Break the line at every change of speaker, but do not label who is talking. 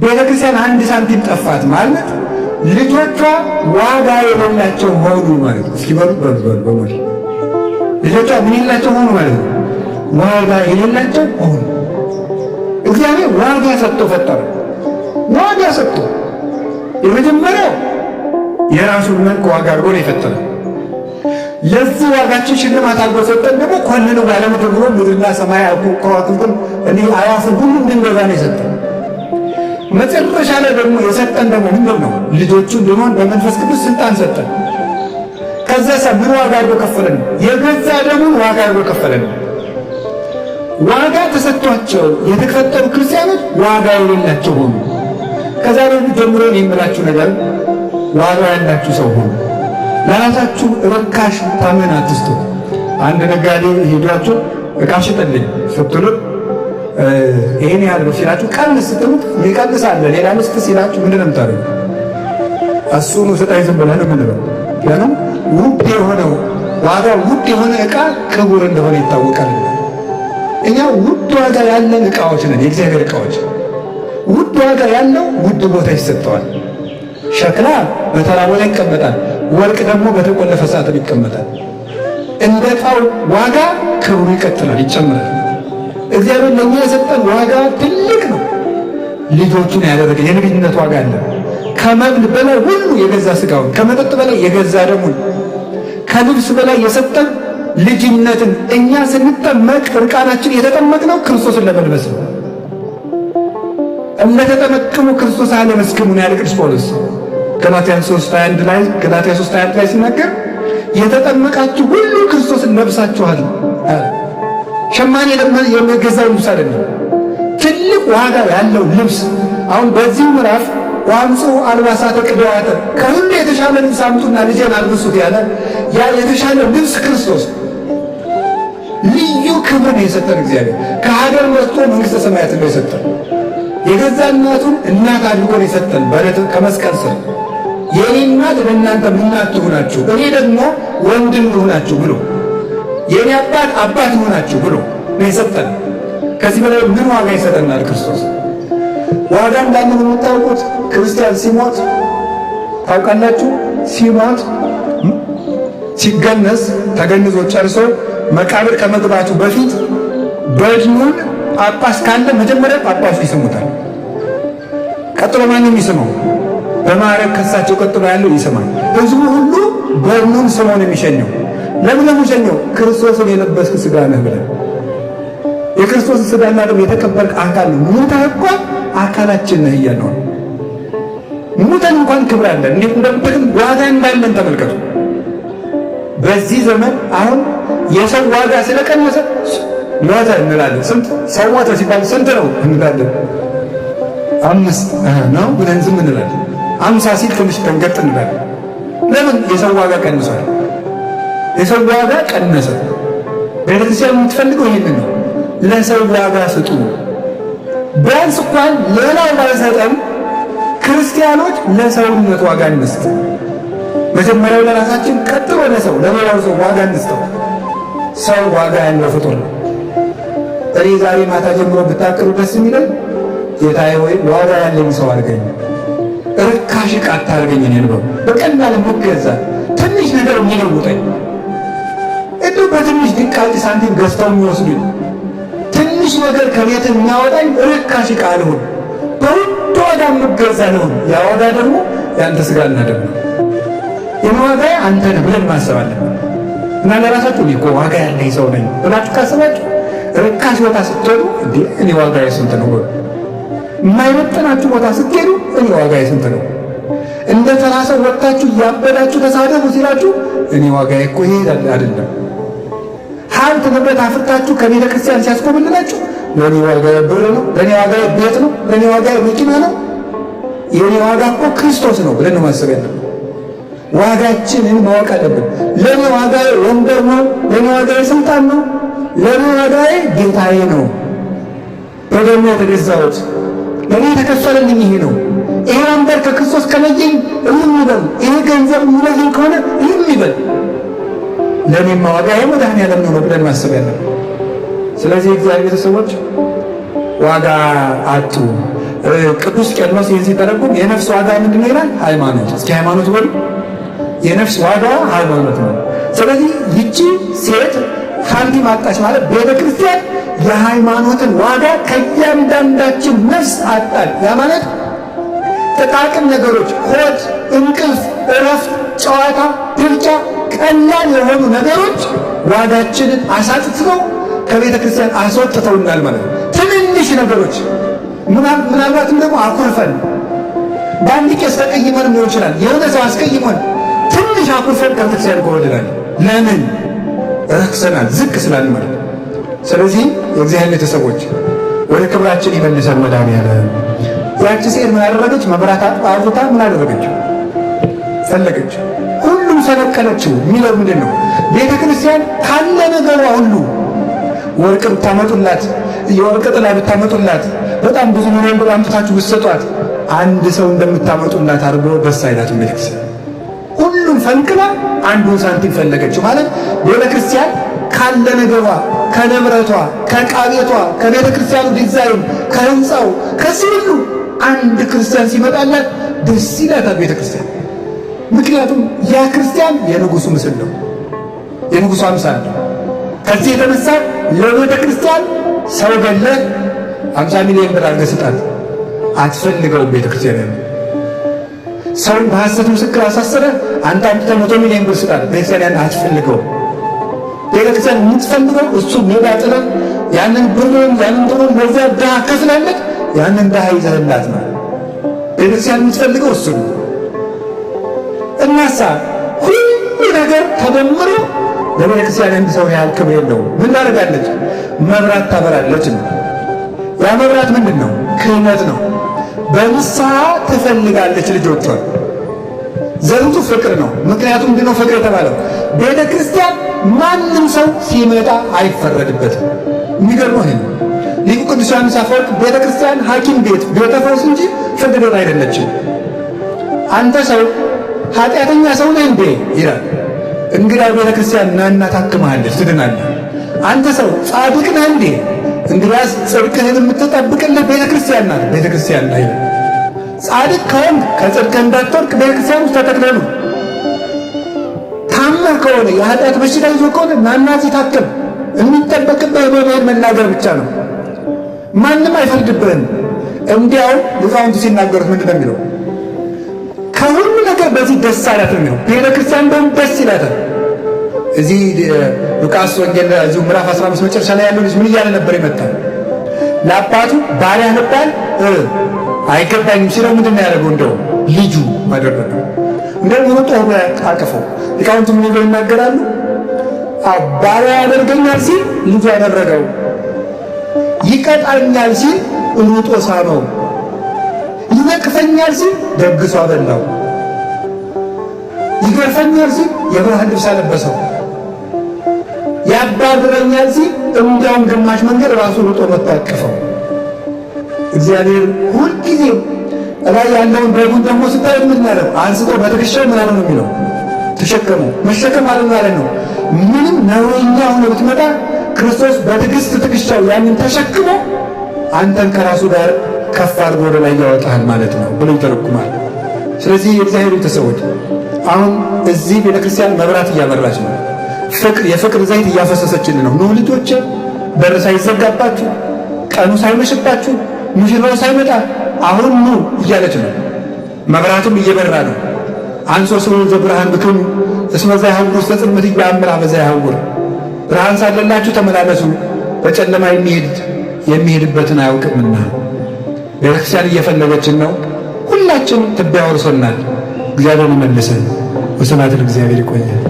ቤተክርስቲያን አንድ ሳንቲም ጠፋት ማለት ልጆቿ ዋጋ የሌላቸው ሆኑ ማለት ነው። እስኪ በሉ በሉ በሉ በሉ፣ ልጆቿ ምን የሌላቸው ሆኑ ማለት ነው? ዋጋ የሌላቸው ሆኑ። እግዚአብሔር ዋጋ ሰጥቶ ፈጠረ። ዋጋ ሰጥቶ የመጀመሪያው የራሱን መልክ ዋጋ አድርጎ ነው የፈጠረ። ለዚህ ዋጋችን ሽልማት አድርጎ ሰጠን። ደግሞ ኮንኑ ባለምድር ብሎ ምድርና ሰማይ ከዋክብትን እኔ አዕዋፍን ሁሉ እንድንገዛ ነው የሰጠን። መጨረሻ ላይ ደግሞ የሰጠን ደግሞ ምንድን ነው? ልጆቹን እንድንሆን በመንፈስ ቅዱስ ስልጣን ሰጠን። ከዛ ምን ዋጋ አድርጎ ከፈለን? የገዛ ደሙን ዋጋ አድርጎ ከፈለን። ዋጋ ተሰጥቷቸው የተፈጠሩ ክርስቲያኖች ዋጋ የሌላቸው ሆኑ። ከዛሬ ጀምሮ የምላችሁ ነገር ዋጋ ያላችሁ ሰው ሆኑ። ለራሳችሁ ርካሽ ታመን አትስጡ። አንድ ነጋዴ ሄዷችሁ ዕቃ ሽጥልኝ ስትሉት ይሄን ያህል ነው ሲላችሁ ቀንስ ስትሉት የሚቀንስ አለ ሌላ ልስጥ ሲላችሁ ምንድን ነው የምታደርጉት? እሱኑ ስጠኝ ዝም ብለህ ነው የምንለው። ለምን ውድ የሆነው ዋጋ ውድ የሆነ ዕቃ ክቡር እንደሆነ ይታወቃል። እኛ ውድ ዋጋ ያለን ዕቃዎች ነን፣ የእግዚአብሔር ዕቃዎች። ውድ ዋጋ ያለው ውድ ቦታ ይሰጠዋል። ሸክላ በተራ ቦታ ይቀመጣል፣ ወርቅ ደግሞ በተቆለፈ ሳጥን ይቀመጣል። እንደ ዕቃው ዋጋ ክብሩ ይቀጥላል፣ ይጨምራል። እግዚአብሔር ለእኛ የሰጠን ዋጋ ትልቅ ነው። ልጆቹን ያደረገ የልጅነት ዋጋ አለ። ከመብል በላይ ሁሉ የገዛ ስጋውን፣ ከመጠጥ በላይ የገዛ ደሙን፣ ከልብስ በላይ የሰጠን ልጅነትን። እኛ ስንጠመቅ እርቃናችን የተጠመቅነው ክርስቶስን ለመልበስ ነው። እምለተጠመቅሙ ክርስቶስ አለ መስክሙ ነው ያለ ቅዱስ ጳውሎስ ገላትያን 3:21 ላይ፣ ገላትያ 3:21 ላይ ሲናገር የተጠመቃችሁ ሁሉ ክርስቶስን ለብሳችኋል። ሸማኔ የገዛው ልብስ አይደለም፣ ትልቅ ዋጋ ያለው ልብስ። አሁን በዚህ ምዕራፍ ወአምጽኡ አልባሳተ ቅዱሳተ፣ ከሁሉ የተሻለ ልብስ አምጡና ልጄን አልብሱት ያለ ያ የተሻለ ልብስ ክርስቶስ። ልዩ ክብር ነው የሰጠን እግዚአብሔር። ከሀገር መጥቶ መንግሥተ ሰማያት ነው የሰጠን። የገዛ እናቱን እናት አድርጎ ነው የሰጠን ከመስቀል ስር። የኔ እናት ለእናንተ እናት ትሁናችሁ፣ እኔ ደግሞ ወንድም ልሁናችሁ ብሎ፣ የኔ አባት አባት ይሁናችሁ ብሎ ነው የሰጠን። ከዚህ በላይ ምን ዋጋ ይሰጠናል ክርስቶስ? ዋጋ እንዳለን የምታውቁት ክርስቲያን ሲሞት ታውቃላችሁ። ሲሞት ሲገነዝ ተገንዞ ጨርሶ መቃብር ከመግባቱ በፊት በድኑን ጳጳስ ካለ መጀመሪያ ጳጳሱ ይስሙታል። ቀጥሎ ማን የሚስመው? በማዕረግ ከሳቸው ቀጥሎ ያለው ይስማል። ህዝቡ ሁሉ በድኑን ስሞ ነው የሚሸኘው። ለምን ነው የሚሸኘው? ክርስቶስን የለበስክ ስጋ ነህ ብለን የክርስቶስን ስጋና ደም የተቀበልክ አካል ነው። ሙተህ እኮ አካላችን ነህ እያልነው ነው። ሙተን እንኳን ክብር አለን። እንዴት እንደምትክም ዋጋ እንዳለን ተመልከቱ። በዚህ ዘመን አሁን የሰው ዋጋ ስለቀነሰ ሞተ እንላለን። ስንት ሰው ሞተ ሲባል ስንት ነው እንላለን። 5 ነው ብለን ዝም እንላለን። 50 ሲል ትንሽ ደንገጥ እንላለን። ለምን? የሰው ዋጋ ቀንሷል። የሰው ዋጋ ቀነሰ። ቤተክርስቲያን የምትፈልገው ይህንን ነው። ለሰው ዋጋ ስጡ። ቢያንስ እንኳን ሌላው ባይሰጠን ክርስቲያኖች ለሰውነት ዋጋ እንስጥ። መጀመሪያው ለራሳችን፣ ቀጥሎ ለሰው፣ ለሌላው ሰው ዋጋ እንስጠው። ሰው ዋጋ ያለው ፍጡር ነው። እኔ ዛሬ ማታ ጀምሮ ብታቅዱ ደስ የሚለኝ ጌታዬ ወይ ዋጋ ያለኝ ሰው አድርገኝ፣ ርካሽ ዕቃ አታድርገኝ። እኔን በቀላል የምገዛ፣ ትንሽ ነገር የሚለውጠኝ፣ እንዲሁ በትንሽ ድቃጭ ሳንቲም ገዝተው የሚወስዱኝ፣ ትንሽ ነገር ከቤት የሚያወጣኝ ርካሽ ዕቃ አልሁን፣ በውድ ዋጋ የምገዛ ልሁን። ያ ዋጋ ደግሞ የአንተ ስጋና ደም ነው። የዋጋ አንተ ነህ ብለን ማሰብ አለብን። እና ለራሳችሁ እኔ እኮ ዋጋ ያለኝ ሰው ነኝ ብላችሁ ካሰባችሁ ርካሽ ቦታ ስትሄዱ እንዴ እኔ ዋጋ ስንት ነው? የማይመጥናችሁ ቦታ ስትሄዱ እኔ ዋጋ ስንት ነው? እንደ ተራ ሰው ወጥታችሁ እያበዳችሁ ተሳደቡ ሲላችሁ እኔ ዋጋ እኮ ይሄ አይደለም። ሀብት ንብረት አፍርታችሁ ከቤተ ክርስቲያን ሲያስኮብልላችሁ ለእኔ ዋጋ ብር ነው፣ ለእኔ ዋጋ ቤት ነው፣ ለእኔ ዋጋ መኪና ነው፣ የእኔ ዋጋ እኮ ክርስቶስ ነው ብለን ነው ማሰብ ያለብን። ዋጋችንን ማወቅ አለብን። ለእኔ ዋጋ ወንበር ነው፣ ለእኔ ዋጋ ስልጣን ነው፣ ለእኔ ዋጋዬ ጌታዬ ነው። በደሙ የተገዛሁት ለእኔ የተከፈለልኝ ይሄ ነው። ይሄ ወንበር ከክርስቶስ ከለየኝ እልም ይበል። ይሄ ገንዘብ የሚለየኝ ከሆነ እልም ይበል። ለእኔማ ዋጋዬ መድኃኔዓለም ነው ብለን ማሰብ ያለብን። ስለዚህ እግዚአብሔር ቤተሰቦች ዋጋ አጡ። ቅዱስ ቄርሎስ ይህን ሲተረጉም የነፍስ ዋጋ ምንድን ነው ይላል? ሃይማኖት። እስኪ ሃይማኖት በሉ። የነፍስ ዋጋ ሃይማኖት ነው። ስለዚህ ይቺ ሴት ሳንቲም አጣች ማለት ቤተ ክርስቲያን የሃይማኖትን ዋጋ ከእያንዳንዳችን ነፍስ አጣል። ያ ማለት ጥቃቅን ነገሮች፣ ሆድ፣ እንቅልፍ፣ እረፍት፣ ጨዋታ፣ ድርጫ፣ ቀላል የሆኑ ነገሮች ዋጋችንን አሳጥተው ከቤተ ክርስቲያን አስወጥተውናል ማለት ነው። ትንንሽ ነገሮች ምናልባትም ደግሞ አኩርፈን በአንድ ቄስ ተቀይመንም ሊሆን ይችላል። የሆነ ሰው አስቀይሞን ትንሽ አኩርፈን ከቤተክርስቲያን ከወድናል። ለምን ረክሰናል? ዝቅ ስላልን ማለት ነው። ስለዚህ የእግዚአብሔር ቤተሰቦች ወደ ክብራችን ይመልሰን መድኃኒዓለም። ያቺ ሴት ምን አደረገች? መብራት አብርታ ምን አደረገችው? ፈለገች። ሁሉም ሰነቀለችው። የሚለው ምንድን ነው? ቤተ ክርስቲያን ካለ ነገሯ ሁሉ ወርቅ ብታመጡላት፣ የወርቅ ጥላ ብታመጡላት፣ በጣም ብዙ ሚሊዮን ብር አምጥታችሁ ብትሰጧት አንድ ሰው እንደምታመጡላት አድርጎ ደስ አይላትም ቤተክርስቲያን። ሁሉም ፈንቅላ አንዱን ሳንቲም ፈለገችው ማለት ቤተክርስቲያን ካለ ነገሯ ከንብረቷ ከዕቃ ቤቷ ከቤተ ክርስቲያኑ ዲዛይን ከህንፃው ከዚህ ሁሉ አንድ ክርስቲያን ሲመጣላት ደስ ይላታል ቤተ ክርስቲያን። ምክንያቱም ያ ክርስቲያን የንጉሱ ምስል ነው፣ የንጉሱ አምሳል ነው። ከዚህ የተነሳ ለቤተ ክርስቲያን ሰው ገለህ 50 ሚሊዮን ብር አድርገህ ስጣት አትፈልገውም። ቤተ ክርስቲያን ያለው ሰውን በሐሰት ምስክር አሳሰረ አንተ አምጥተህ 100 ሚሊዮን ብር ስጣት፣ ቤተ ክርስቲያን ያን አትፈልገውም። ቤተክርስቲያን የምትፈልገው እሱ ሜዳ ጥለን ያንን ብሩን ያንን ጥሩን በዚያ ድሃ ከፍላለች፣ ያንን ድሃ ይዘህላት ነው። ቤተክርስቲያን የምትፈልገው እሱ ነው። እናሳ ሁሉ ነገር ተደምሮ ለቤተክርስቲያን አንድ ሰው ያህል ክብር የለውም። ምን ታደርጋለች? መብራት ታበራለች ነው። ያ መብራት ምንድን ነው? ክህነት ነው። በንስሐ ትፈልጋለች ልጆቿን። ዘርቱ ፍቅር ነው። ምክንያቱም ምንድነው ፍቅር የተባለው? ቤተ ክርስቲያን ማንም ሰው ሲመጣ አይፈረድበትም። የሚገርመው ይሄ ነው። ሊቁ ቅዱስ ዮሐንስ አፈወርቅ ቤተ ክርስቲያን ሐኪም ቤት ቤተ ፈውስ እንጂ ፍርድ ቤት አይደለችም። አንተ ሰው ኃጢአተኛ ሰው ነህ እንዴ ይላል። እንግዳ ቤተ ክርስቲያን ናና ታክምሃለች፣ ትድናለህ። አንተ ሰው ጻድቅ ነህ እንዴ? እንግዲያስ ጽድቅህን የምትጠብቅልህ ቤተ ክርስቲያን ናት። ቤተ ክርስቲያን ናት ይላል። ጻድቅ ከሆንክ ከጽድቅህ እንዳትወድቅ ቤተ ክርስቲያን ውስጥ ተተክለህ ነው። ታመህ ከሆነ የኃጢአት በሽታ ይዞ ከሆነ ናና እዚህ ታከም። የሚጠበቅብህ በመሄድ መናገር ብቻ ነው። ማንም አይፈርድብህም። እንዲያው ሊቃውንቱ ሲናገሩት ምንድን ነው የሚለው? ከሁሉ ነገር በዚህ ደስ አላት ነው የሚለው። ቤተ ክርስቲያን በም ደስ ይላታል። እዚህ ሉቃስ ወንጌል እዚሁ ምዕራፍ 15 መጨረሻ ላይ ያለው ልጅ ምን እያለ ነበር የመጣ? ለአባቱ ባሪያ ልባል አይገባኝም ሲለው ምንድን ነው ያደረገው? እንደው ልጁ አደረገው። እንደውም ሩጦ ሆኖ አቅፈው። ሊቃውንቱ ምን ብለው ይናገራሉ? ባሪያ ያደርገኛል ሲል ልጁ ያደረገው፣ ይቀጣኛል ሲል ሩጦ ሳመው፣ ይነቅፈኛል ሲል ደግሶ አበላው፣ ይገርፈኛል ሲል የብርሃን ልብስ አለበሰው፣ ያባርረኛል ሲል እንዲያውም ግማሽ መንገድ ራሱ ሩጦ መጥቶ አቀፈው። እግዚአብሔር ሁልጊዜ ላይ ያለውን በጉን ደግሞ ስታዩት ምን ያለው አንስቶ በትከሻው ምን አለው ነው የሚለው ተሸከመው። መሸከም ማለት ማለት ነው ምንም ነውረኛ ሆኖ ብትመጣ ክርስቶስ በትዕግስት ትከሻው ያንን ተሸክሞ አንተን ከራሱ ጋር ከፍ አድርጎ ወደ ላይ ያወጣሃል ማለት ነው ብሎ ይተረጉማል። ስለዚህ የእግዚአብሔር ቤተሰቦች አሁን እዚህ ቤተክርስቲያን መብራት እያበራች ነው። የፍቅር ዘይት እያፈሰሰችልን ነው። ኑ ልጆቼ፣ በር ሳይዘጋባችሁ፣ ቀኑ ሳይመሽባችሁ፣ ሙሽራው ሳይመጣ አሁን ኑ እያለች ነው። መብራቱም እየበራ ነው። አንሶ ስሙ ዘብርሃን ብክሙ እስመ ዘያሐውር ውስተ ጽልመት ኢያአምር አመ ዘያሐውር። ብርሃን ሳለላችሁ ተመላለሱ፣ በጨለማ የሚሄድበትን አያውቅምና። ቤተክርስቲያን እየፈለገችን ነው። ሁላችን ትቢያ ወርሶናል። እግዚአብሔር ይመልሰን። ወስብሐት ለእግዚአብሔር። ይቆያል።